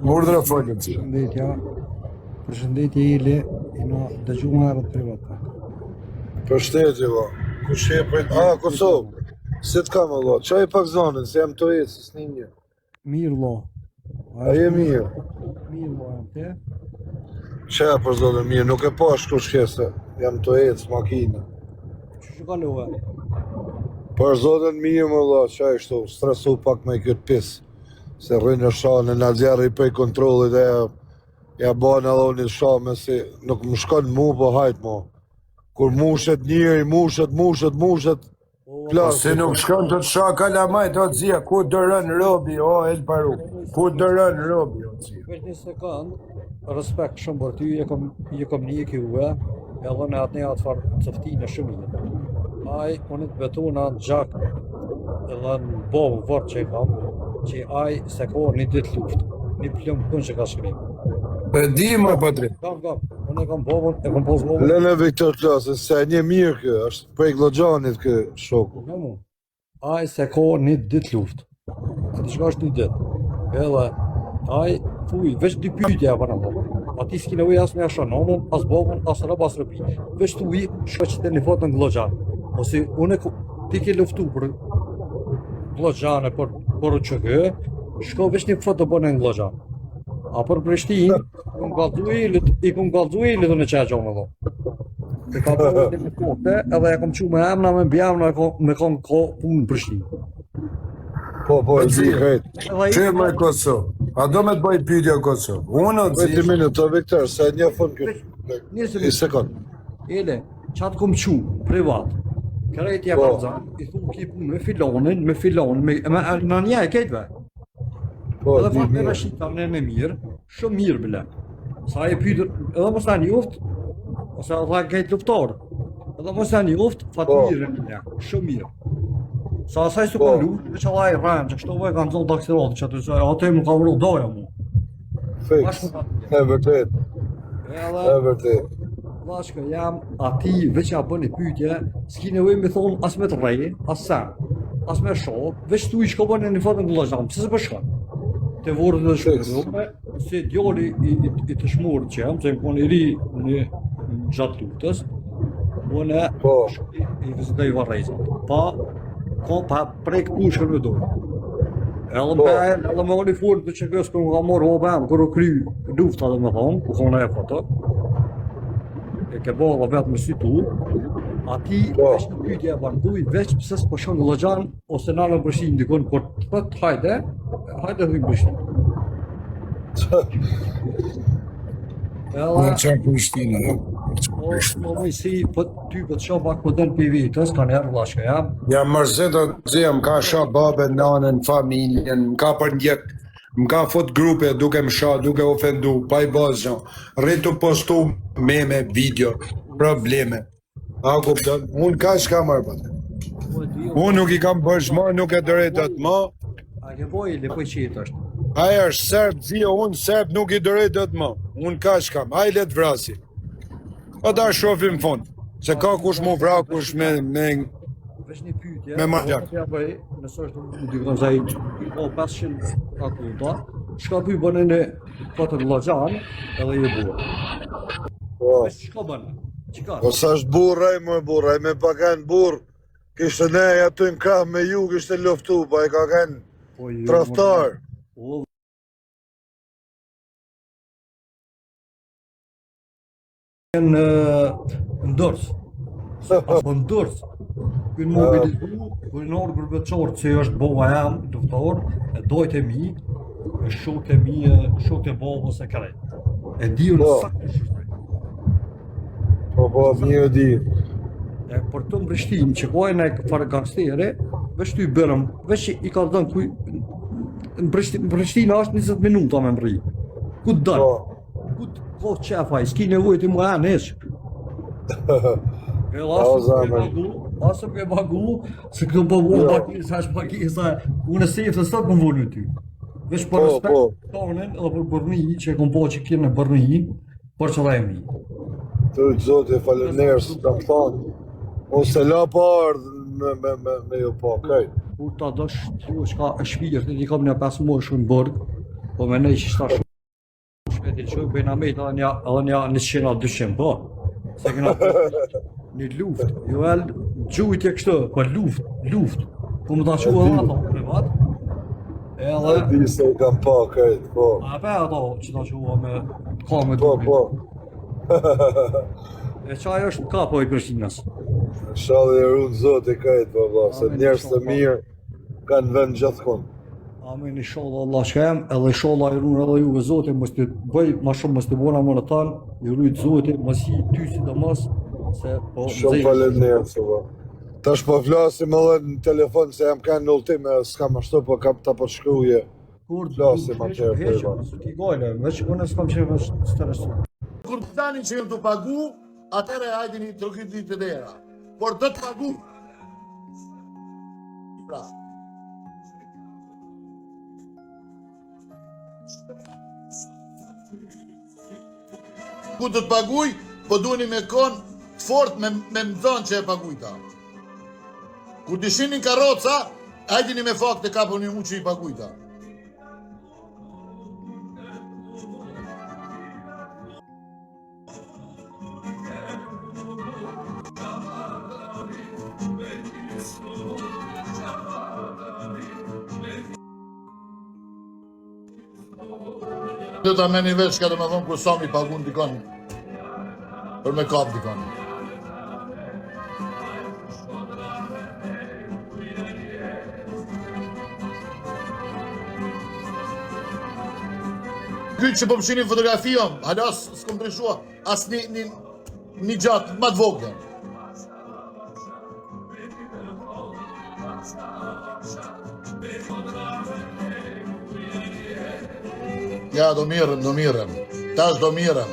Urdhëro fol o Zia. Përshëndetja. Përshëndetje Ili, i në dëgju më herët privat pak. Përshëndetje valla. Kush je prej A, Kosovë. Si të kam valla? Çaj pak zonin, se jam tu ecë, s'ni mirë. Mirë vlla. A je mirë? Mirë vlla, jam te. Çe për zotin mirë, nuk e pash kush je se jam tu ecë makinë. Qysh kalove? Për zotin mirë më valla, çaj kështu, stresu pak me këtë pis. Se rrinë në shanë, na nxjerri prej kontrollit e ja bën edhe unë shamë se nuk më shkon mu, po hajt mo. Kur mushet njeri, mushet, mushet, mushet, Po plas. si nuk shkon të të sha kalamajt o Zia, ku dëron robi, o El Paru, ku dëron robi, o Zia. Veç një sekond, respekt shumë për ty, e kom, e kom një ue, edhe në atë një atë farë cëftine shumë mirë. Ai, unë të betona në gjak, edhe në bovë vërë që i kam, që ai s'e ka një ditë luftë, një plumb kun që ka shkrim. Po e di më Patrik. Kam, kam, unë e kam bovën, e kam pos bovën. Lëne Viktor të flasë, se e njeh mirë kë, është prej Gllogjanit kë shoku. Në mu. Ai s'e ka një ditë luftë. A di çka është një ditë? Edhe, ai, thuj, veç dy pyetje apo në thonë. A ti s'ki nevojë as me ja sha nonën, as babën, as rob, as robi. Veç thuj, shko qite një foto në Gllogjan. Ose unë ti ke luftu për Gllogjan e për për UÇK, shko veç një foto bëne në Gllogjan. A për Prishtinë, I kom kallzu Ilit, i kom kallzu Ilit unë që e gjonë dhe. E ka bërë me kote, edhe e kom qu me emna, me mbiemna, me kom ko punë në Prishtinë. Po, po, e di krejt. Që më Kosovë? A do me të bëj pyetje Kosovë? Unë o zi... Një minutë, Viktor, se një fund këtë. Një sekond. Ele, qatë kom qu, privat. Krejt ja po. zanë, i thu ki punë me filonin, me filonin, me, me, në një e kejtve. Po, edhe fat me rashita në me mirë, Shumë mirë bile. Sa e pyetër, edhe mos ta njoft, ose edhe tha krejt luftar. Edhe mos ta njoft, Fatmir po. një, shumë mirë. Sa asaj s'u po. luft, veç Allah i rëmë, që kështu e kanë zonë daksirat, që aty se aty më ka vru doja mu. Fiks, e vërtet. Edhe, e vërtet. Vllashko jam, ati veç ja bën një pyetje, s'ki nevojë me thonë as me të rrej, as sa, as me shoh, veç thuj shko bën një foto në Gllogjan, pse s'po shkon? Te vorret e dëshmorëve, si djali i, i, i të dëshmorit që jam, se jam konë i ri në gjatë luftës, unë po. i vizitoj varrezat. Pa, ko, pa prek pushkën me dorë. Edhe më po. edhe me uniformë të UÇK-së kur më ka marrë baba jem, kur u kry lufta dhe me thonë, ku konë e foto, e ke bo edhe vetë me sy tu, ati po. veç një pyetje e ban thuj, veç pse s'po shkon në Gllogjan, ose në në Prishtinë dikun, kur të thot hajde, hajde thuj Prishtinë. Edhe... Në që Prishtinë, po, po, po, si, po, Ty po të shoh pak po del pi vitës, ka njerë vllashka, ja? Jam mërzit o Zia, më ka sha babën, nanën, familjen, më ka përndjek, më ka fut grupe duke më sha, duke ofendu, pa i ba asgjo. Rri tu postu meme, video, probleme. A kupton? Unë kaq kam marrë po. Unë nuk i kam borxh më, nuk e dëroj dot më. A ke boj, le po i qetë është. Ai është serb, Zia, unë serb nuk i dëroj dot më. Unë kaq kam, ai le të vrasi. Po ta shohim fund. Se ka kush mu vra, kush me me Veç një pyetje. Me marrë gjak. Ja bëj, nëse është në dikon se ai i ka 500 akunta, çka thuj bën në foto Gllogjan edhe je burrë. Po. Veç çka bën? Çka? Po sa është burrë ai më burrë, ai me pa kanë burrë. Kishte ne aty në krah me ju kishte luftu, po ai ka kanë Po jo. tradhtar. O në në Durrës. Apo në Durrës. Kur mobilizu, kur në orë grupe që është baba jam, luftar, e dojt e mi, e shokët e mi, e shokët e babës e krejt. E di unë Po. saktë kush është. Po, po, mirë e di. E për të në Prishtinë, që ka e në farë gangstere, veç ty bërëm, veç i ka dhënë kuj, në Prishtinë, në Prishtinë është 20 minuta me mrri. Ku të dënë? Po. Ku të ko qef ai, s'ki nevojë ti më anë hiç. E O, asë nuk e zemër. pagu, asë nuk e pagu, se këtu po vunë Jo. pagesa, është pagesa, unë se se sot më vonë ty. Veç për Po, respekt po. tonën edhe për bërni, që e kom po që kje në bërni, për që dhe e mi. Të rujtë zoti, faleminderit, se të më thonë. Unë se la pa ardhë me, me, me, me ju pa, krejt. Kur ta dosh, ti çka e shpirt, i kam një 5 muaj shumë në burg, po mendoj që shta shumë. Zoti çoj bëjna me edhe një edhe një 100 a 200, po. Se kena një luftë, jo el gjujtje kështu, po luftë, luftë. Po më ta çu edhe ato privat. Edhe E di se i kam pa krejt, po. A pe ato që ta çua me ka me Po, durit. po. E qaj është kapo i Prishtinës. Inshallah e run Zoti krejt, po, vlla, se Amin, njerëz të inshallah. mirë kanë vend gjithkund. Amin inshallah Allah shkem, edhe inshallah i ruan edhe juve Zoti, mos të bëj më shumë mos të bona më në tan, i rujt Zoti, mos i ty sidomos se po Shumë nxjerr. faleminderit, se po. Tash po flasim edhe në telefon se jam kanë në udhtim e s'kam ashtu, po kam ta po shkruaj. Kur Flasim atëherë Heq, privat. mos ti gojle, veç unë s'kam qenë veç stresu. Kur të thani që jam të pagu, atëherë hajdeni të trokitni të dera. Por do të pagu. Pra. Ku do të paguj, po duheni me kon të fort me, me më thonë që e pagujta. Kur të shinin karroca, hajdeni me fakte kaponi mu që i pagujta. Do ta merrni vesh çka do me thonë kur Sami pagun dikon për me kap dikon. Ky që po më shini fotografi jam, hala s'kom ndryshua as një, një, një gjatë më të vogël. Ja, do mirëm, do mirëm. Tash do mirëm.